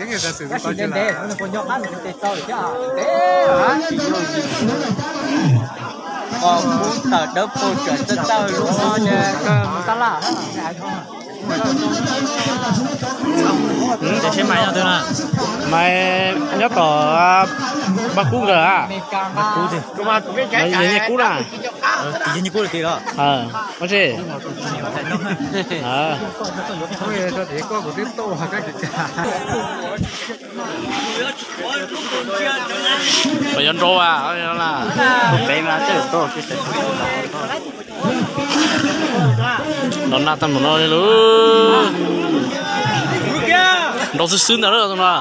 Tab sis ntev ntev no nws puas nco qab nws tes txaus thiab. Ntev, pos kub tawm dawb paug tseem txawj txawj lub no ces kawg mus tab laj. Tes seb Maiv nyob twg na? Maiv nyob tom Paj Kub nkawd a. Yog Nyiaj Kub na. Tis Nyiaj Kub tiag los? Ua tsi? Puas yuav nrau a? Los nag tag npaum no li lawm. Nrau xwb xwb ntag lawm tus no.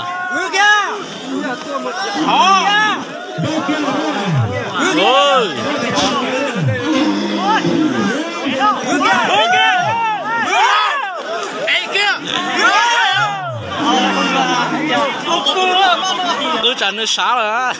Wb tsam nws sav lawm.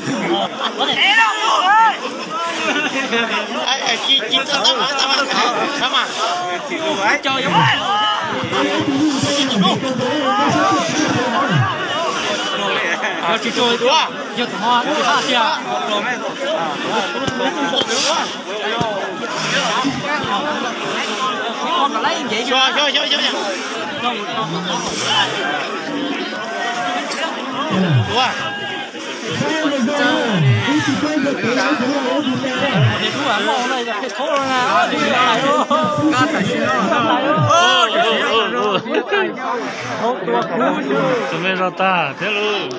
Tus me zog tag thiab lauj.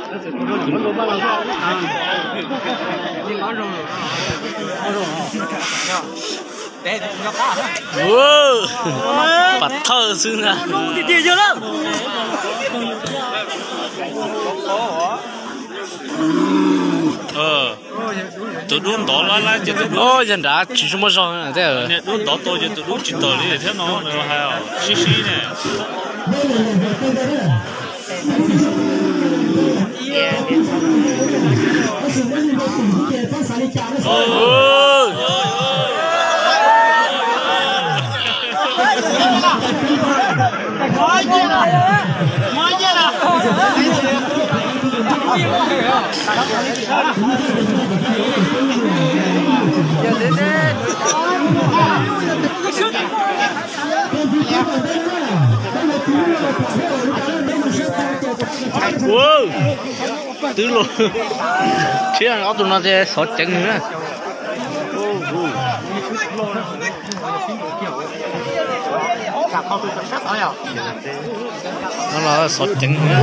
Pam thawj xwb ntag. Tus dub ntov lab lab ces tus dub, yog nrad tsis muaj zog thiab. Niag dub ntov tau ces tus dub tsis tawm li thiab no, nws hais sib sib ne. Twb los, tshiab ob tug no ces xov ceev na. No los xov ceev na.